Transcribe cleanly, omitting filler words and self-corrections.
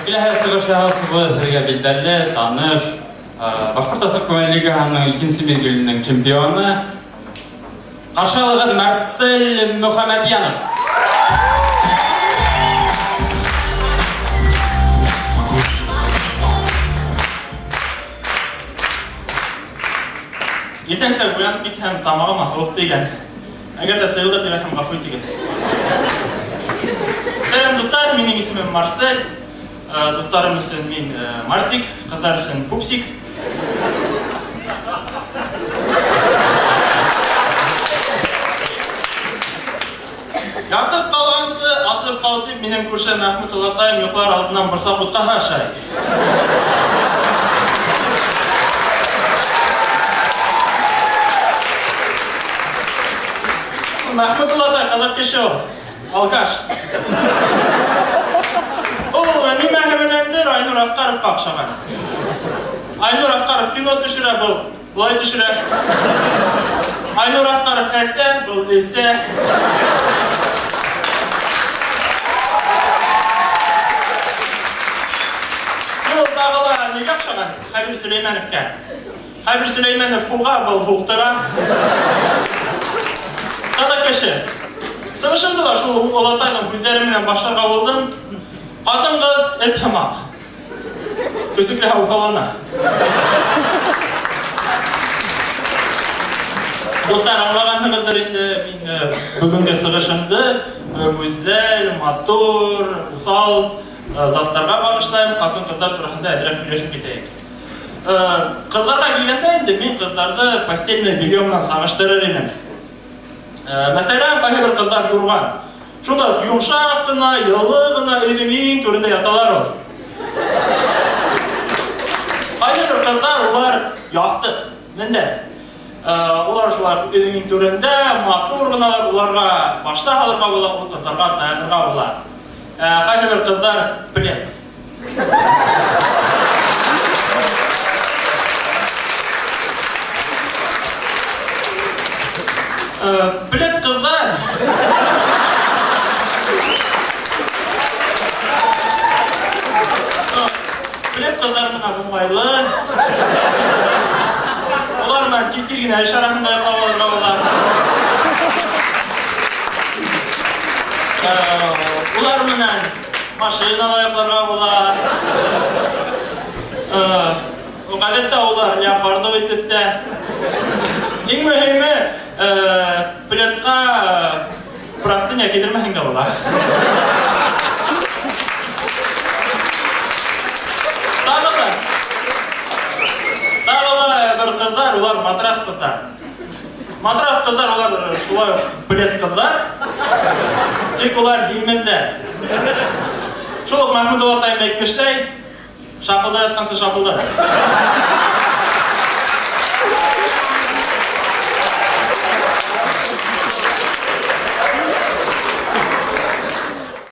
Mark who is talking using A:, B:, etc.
A: Киләһе сығыш яһаусыбыҙ һеҙгә билдәле, таныш, Башҡорт асыҡ күңел лигаһының икенсе миҙгеленең чемпионы. Ҡаршы алығыҙ Марсель Мөхәмәтйәнов.
B: Иртәнсәк уянып китһәм, тамағыма һыуыҡ тейгән. Әгәр дә сыйылдап ебәрһәм, гафу итегеҙ. Сәлам, дуҫтар, минең исемем Марсель. Дуҫтарым өсөн мин Марсик, ҡыҙҙар өсөн Пупсик. Ятып ҡалғансы, атып ҡал тип, минең күрше Мәхмүт олатайым йоҡлар алдынан борсаҡ бутҡаһы ашай. Мәхмүт олатай ҡыҙыҡ кеше ул. Алкаш. Ул нимәһе менәндер Айнур Асҡаровҡа оҡшаған. Айнур Асҡаров кино төшөрә, был Былай төшерә. Айнур Асҡаров әсә, был эсә. Ул тағы ла нигә оҡшаған? Хәбир Сөләймәновка. Хәбир Сөләймәнов һуға, был һуҡтыра. Ҡыҙыҡ кеше. Сығышымды ла шул олатайҙың һүҙҙәре менән башларға булдым. Ҡатын-ҡыҙ эт һымаҡ. Көсөкләһә уҫаллана. Дуҫтар, аңлағанһығыҙҙыр инде, мин бөгөнгө сығышымды гүзәл, матур, уҫал заттарға бағышлайым, ҡатын-ҡыҙҙар тураһында әҙерәк һөйләшеп китәйек. Ҡыҙҙарға килгәндә инде мин ҡыҙҙарҙы постельное белье менән сағыштырыр инем. Мәҫәлән, ҡайһы бер ҡыҙҙар юрған. Шунда ук йомшаҡ ҡына, йылы ғына өйҙөң иң түрендә яталар ул. Ҡайһы бер ҡыҙҙар улар яҫтыҡ, мендәр. Улар шулай ук өйҙөң иң түрендә, матур ғыналар, уларға башта һалырға була, ул ҡыҙҙарға таянырға була. Ә ҡайһы бер ҡыҙҙар плед. Плед ҡыҙҙар. Плед ҡыҙҙар менән уңайлы. Улар менән тиҙ-тиҙ генә эш араһында йоҡлап алырға була. Улар менән Машинала йоҡларға була. Гадәттә улар леопардовый төстә. Иң мөһиме, пледка простыня кидермәһәң дә була. Тағы да, тағы да бер кызлар, улар матрас кызлар. Матрас кызлар улар шулай ук плед кызлар. Тик улар һимеҙҙәр. Шул ук Мәхмүт олатайым әйтмешләй, шапылдап яткансы шапылда.